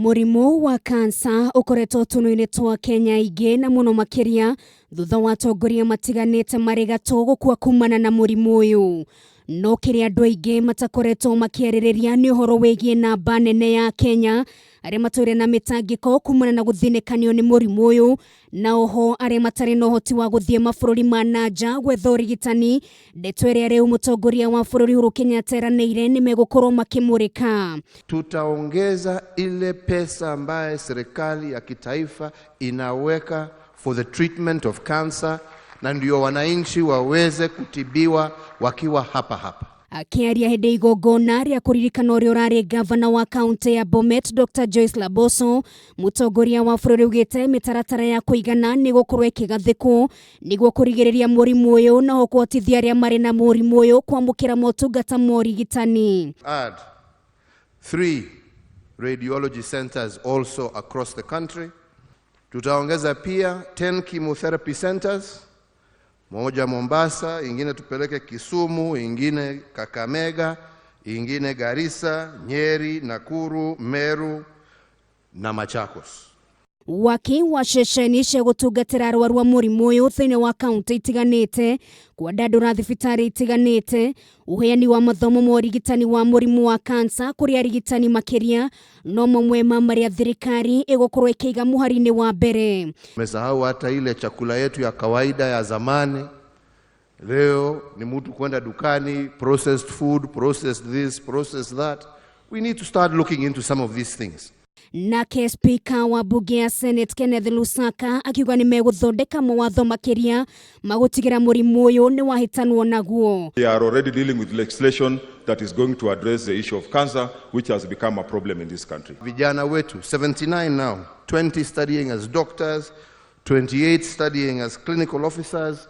Mũrimũ wa kansa ũkoretwo tũnua-inĩ twa Kenya aingĩ na mũno makĩria thutha wa atongoria matiganĩte marĩ gatũ gũkua kumana na mũrimũ ũyũ. No kĩrĩa andũ aingĩ matakoretwo makĩarĩrĩria nĩ ũhoro wĩgiĩ namba nene ya Kenya arĩa matũire na mĩtangĩko kumana na gũthinĩkanio nĩ mũrimũ ũyũ na oho arĩa matarĩ na ũhoti wa gũthiĩ mabũrũri ma na nja gwetha ũrigitani. Ndeto ĩrĩa rĩu mũtongoria wa bũrũri Uhuru Kenyatta eranĩire nĩ megũkorwo makĩmũrĩka. Tutaongeza ile pesa ambaye serikali ya kitaifa inaweka for the treatment of cancer, na ndio wananchi waweze kutibiwa wakiwa hapa hapa. Akĩaria hĩndĩ igongona rĩa kũririkana ũrĩa ũrarĩ gavana wa kaunti ya Bomet Dr. Joyce Laboso, mũtongoria wa bũrũri augĩte mĩtaratara ya kũigana nĩ gũkorwo ĩkĩgathĩkwo nĩguo kũrigĩrĩria mũrimũ ũyũ na ho kũhotithia arĩa marĩ na mũrimũ ũyũ kwamũkĩra motungata ma ũrigitani. Add 3 radiology centers also across the country. Tutaongeza pia 10 chemotherapy centers, moja Mombasa, ingine tupeleke Kisumu, ingine Kakamega, ingine Garissa, Nyeri, Nakuru, Meru na Machakos. Waki wa ceceni cia gũtungatĩra arwaru a mũrimũ ũyũ thĩinĩ wa kaunti itiganĩte, kwandandũra thibitarĩ itiganĩte, ũheani wa mathomo ma ũrigitani wa mũrimũ wa kansa kũrĩ arigitani makĩria no mamwe ma marĩa thirikari ĩgũkorwo ĩkĩiga mũhari-inĩ wa mbere. Tumesahau hata ile chakula yetu ya kawaida ya zamani. Leo ni mtu kwenda dukani, processed food, processed this, processed that. We need to start looking into some of these things. Nake spika wa bunge ya Senate Kenneth Lusaka akiuga nĩ megũthondeka mawatho makĩria magũtigĩra mũrimũ ũyũ nĩ wahĩtanwo naguo. They are already dealing with legislation that is going to address the issue of cancer, which has become a problem in this country. Vijana wetu 79 now, 20 studying as doctors, 28 studying as clinical officers,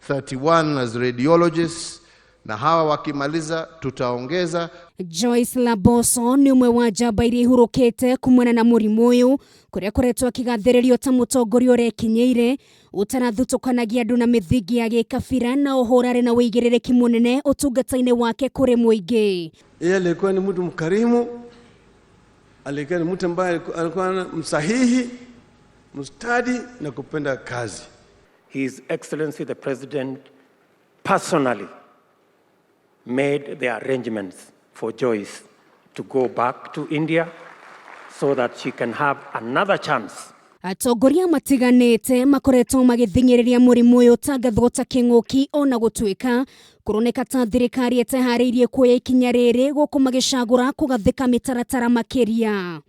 31 as radiologists, na hawa wakimaliza tutaongeza. Joyce Laboso nĩ ũmwe wa njamba iria ihurũkĩte kumana na mũrimũ ũyũ kũrĩa akoretwo akĩgathĩrĩrio ta mũtongoria ũrekinyĩire ũtarathutũkanagia andũ na mĩthingi ya gĩkabira na oho ũrarĩ na ũigĩrĩrĩki mũnene ũtungata-inĩ wake kũrĩ mũingĩ. Yeye alikuwa ni mtu mkarimu, alikuwa ni mtu ambaye alikuwa msahihi, mstadi na kupenda kazi. His Excellency the President personally made the arrangements for Joyce to go back to India so that she can have another chance. Atongoria matiganĩte makoretwo magĩthing'ĩrĩria mũrimũ ũyũ ũtangathwo ta kĩng'ũki ona gũtuĩka kũroneka ta thirikari ĩteharĩirie kuoya ikinya rĩrĩ gũkũ magĩcagũra kũgathĩka mĩtaratara makĩria.